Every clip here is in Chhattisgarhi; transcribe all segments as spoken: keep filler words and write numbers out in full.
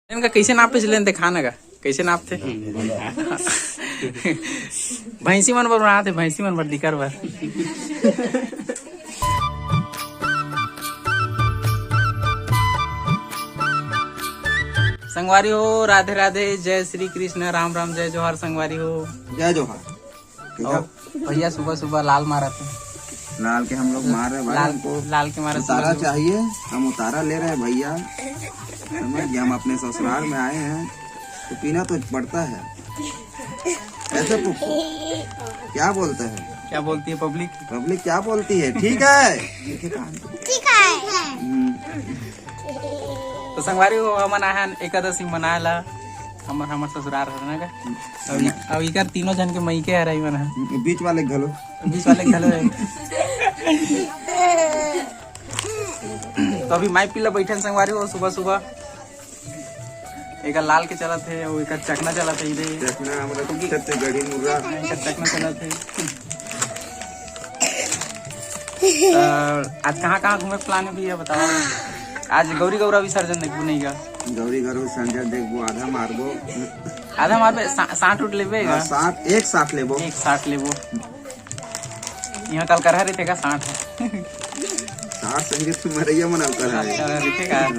इनका कैसे नापे चले, देखा ना गा, कैसे नापथे? भैंसी मन बर बनाते, भैंसी मन बर, दिकर बर। संगवारी हो, राधे राधे, जय श्री कृष्ण, राम राम, जय जोहार संगवारी हो। जय जोहार। ठीक है। और भैया सुबह सुबह लाल मारत हे। लाल के हम लोग मार रहे हैं भाई, लाल, हमको लाल के मारा उतारा सुबह सुबह। चाहिए, हम उतारा ले रहे हैं भैया। समझ गए, हम अपने ससुराल में आए हैं तो पीना तो पड़ता है। ऐसे तो क्या बोलते हैं? क्या बोलती है पब्लिक? पब्लिक क्या बोलती है? ठीक है, ठीक है, कहाँ? ठीक है। हम्म। तो संगवारी हो, हमन आहन एकादशी मनाए ला, हमर, हमर ससुराल हरे ना का। अब इ-, अब इकर तीनों झन के मइके हरे मन ह। बीच वाले घलो। बीच वाले घलो है। तो अभी माई पीला बैठन संगवारी हो, सुबह सुबह एक लाल के चलत है, वो एक चकना चलत है इधर। चकना हमरा छत्तीसगढ़ी मुर्रा। एक चकना चलत है। तो आज कहाँ कहाँ घूमे के प्लान है भैया, बताओ। आज गौरी गौरा विसर्जन देखबो नहीं का? गौरी गौरा विसर्जन देखबो, आधा मारबो। आधा मारबे, सा-, साठ उठ लेबे हाँ, का? साठ, एक साठ लेबो। एक साठ लेबो। यहाँ कल करहा रहिथे का साठ? साठ संगे तो मरैया मन अब करहा रहिथे। करहा रहिथे का? हाँ।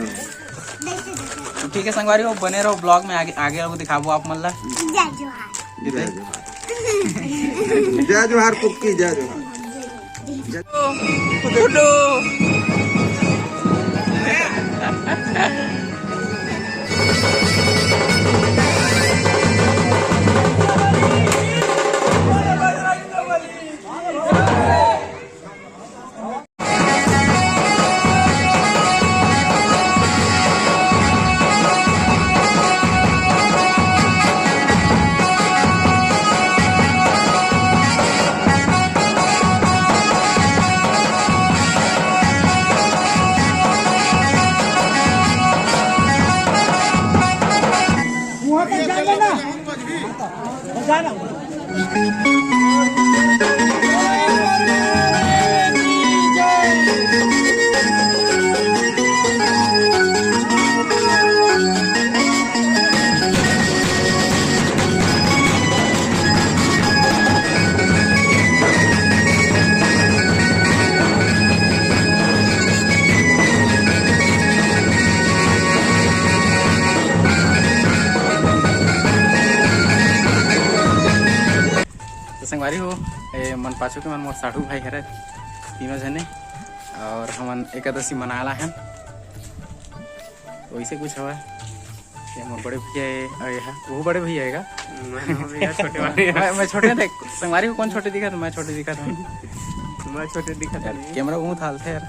तो ठीक है संगवारी हो, बने रहो ब्लॉग में, आगे, आगे आपको दिखाबो आप मन ला। जय जोहार। जय जोहार। जय जोहार कुक्की, जय जोहार। तो संगवारी हो, ए, मन पाछू के मन मोर साढ़ू भाई हरे, तीनों जने, और हमन एकादशी मनाला हन। वैसे कुछ हवा, ये मोर बड़े भैया है, और ये है, वो बड़े भैया है का? मैं, मैं भैया छोटे वाले हैं। मैं, मैं छोटे देख, संगवारी हो कौन छोटे दिखा था? मैं छोटे दिखा था। मैं छोटे दिखा था यार, नहीं। कैमरा घूम था हालत है यार।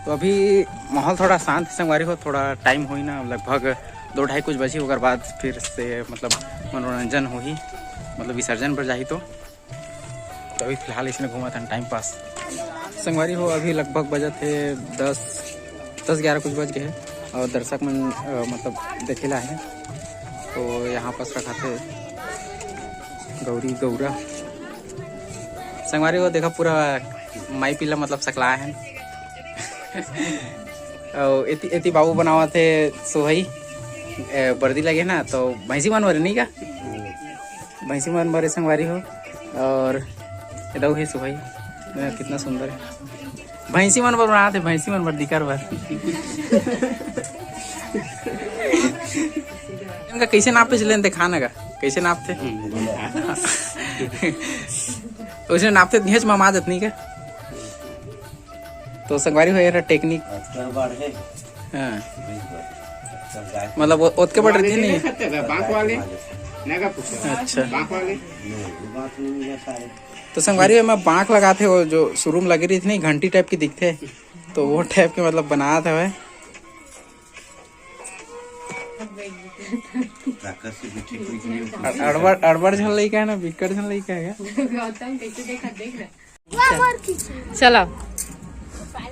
तो अभी माहौल थोड़ा शांत है संगवारी हो, थोड़ा टाइम होई ना, लगभग दो ढाई कुछ बजी, ओकर बाद फिर से मतलब मनोरंजन होही, मतलब विसर्जन पर जाही तो। तो अभी फिलहाल इसमें घूमत हन, टाइम पास। संगवारी हो, अभी लगभग बजत हे दस, दस ग्यारह कुछ बज गए हैं और दर्शक मन, अ, मतलब देखे ला है। तो यहाँ पास रखा थे गौरी गौरा। संगवारी हो, देखा पूरा माई पीला मतलब सकलाए हैं। अउ एती, एती बाबू बनावत हे सोहई, ए, बरदी लगे ना, तो भैंसी मन बरे नहीं का? भैंसी मन बरे संगवारी हो। और ये दऊ हे सोहई, ए, कितना सुंदर है। भैंसी मन बर बनावत हे, भैंसी मन बर दिकर बर। इनका कैसे नापे चले, देखा ना का, कैसे नापते? उसने नापते दिहेच ममा देत नहीं का? तो संगवारी हो, ये रहा टेक्निक। हाँ। मतलब वो ओतके बड़ रहिथे नहीं। बांक वाले, नगा पूछो। अच्छा। बांक वाले। तो संगवारी हो, मैं बांक लगात हे, वो जो शुरू में लगे रहिथे नहीं, घंटी टाइप की दिखथे, तो वो टाइप के मतलब बनात हवे। अड़-, अड़बड़, अड़बड़ झन लइका है ना, बिक्कट झन लइका है। गौतम कैसे देखा, देख रहा। चलो,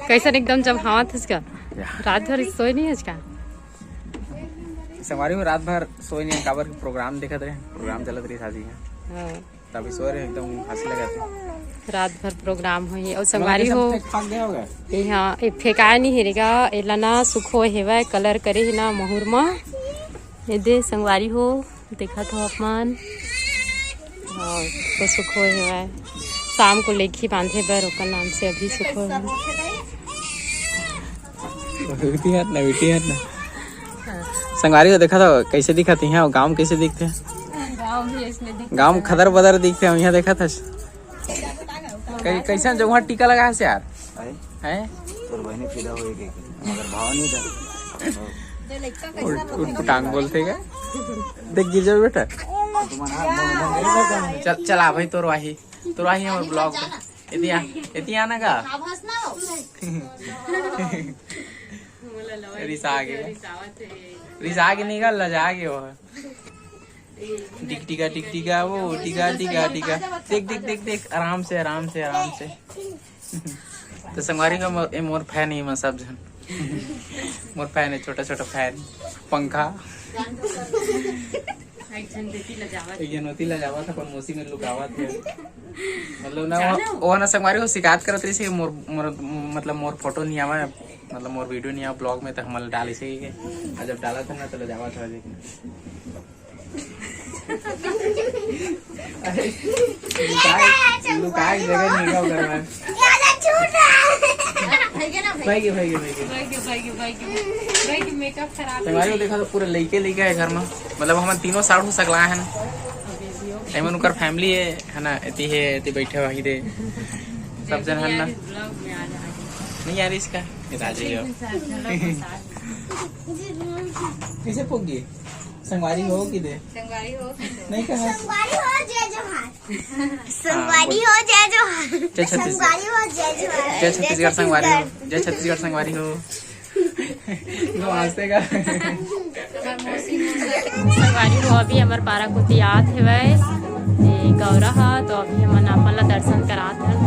कैसन एकदम जब हवा थे इसका? रात भर सोए नहीं है इसका? संगवारी हो, रात भर सोए नहीं है, काबर के प्रोग्राम देखत रहे, प्रोग्राम चलत रही शादी है। हाँ। तभी सोए रहे, एकदम हंसी लगा थे। रात भर प्रोग्राम होही, और संगवारी हो। फेंक गया होगा। ये हाँ, ये फेंकाय नहीं हेरेगा, एला ना सुखो हेवय, कलर करे हे ना महुर मा। ये दे संगवारी हो, देखत हो आप मन। और तो सुखोय हवय, शाम को लेखी बांधे बर ओकर नाम से अभी सुखोय हवय। उठी हट ना, उठी हट ना। संगवारी हो, देखत हो कैसे दिखत इहाँ, गाँव में कैसे दिखथे? गाँव भी ऐसने दिखथे। गाँव में खदर बदर दिखथे, हम इहाँ देखत हस। कै-, कैसन जगह टीका लगा है यार? हैं? हैं? तोर बहिनी फिदा होए के, मगर भाव नहीं था। उट, उट पटांग बोलथे का? देख गिर जाबे बेटा। चल, चल आ भाई, तोर वाही, तोर वाही हमर ब्लॉग पे। एती आ, एती आ ना का? रिसा आ गे। रिसा के निकल, लजा गे वो। टिक टिका, टिक टिका, वो टिका, टिका, टिका। देख, देख, देख, देख, आराम से, आराम से, आराम से। तो संगवारी हो, मोर, ए मोर फैन ही, मैं सब झन। मोर फैन है, छोटा, छोटा फैन। पंखा। एक झन बेटी लजावत। एक झन ओती लजावत, अपन मौसी में लुकावत है। मतलब ना, वो, वो ना संगवारी हो शिकायत करत रही थी, मोर, मोर, मतलब मोर फोटो नहीं आवा, मतलब मोर वीडियो नहीं आवा ब्लॉग में, तो हमला डाल इसे के। और जब डाला था ना, तो लजावत है, देखना। अरे, लुकाए, लुकाए जगह नहीं का ओकर में। भाई के, भाई के, भाई के। भाई के, भाई के, भाई के, भाई के मेकअप खराब। संगवारी हो, देखा तो पूरा लइके, लइके है घर में। मतलब हमन तीनों साढ़ू सकला है ना। एमन ओकर फैमिली है, है ना, एती है, एती बैठे वही दे। सब जन है ना। नहीं यार, इसका ये राजे हो। कैसे पोगी? संगवारी हो कि दे? संगवारी हो कि दे? नहीं कहा। संगवारी हो, जय जोहार। संगवारी हो, जय जोहार। जय छत्तीसगढ़। संगवारी हो, जय जोहार। जय छत्तीसगढ़ संगवारी हो। जय छत्तीसगढ़ संगवारी हो। नमस्ते का। संगवारी हो, अभी हमर पारा कोती आत हेवय, ए, गौरा ह, तो अभी हमन आपन ला दर्शन करात हन।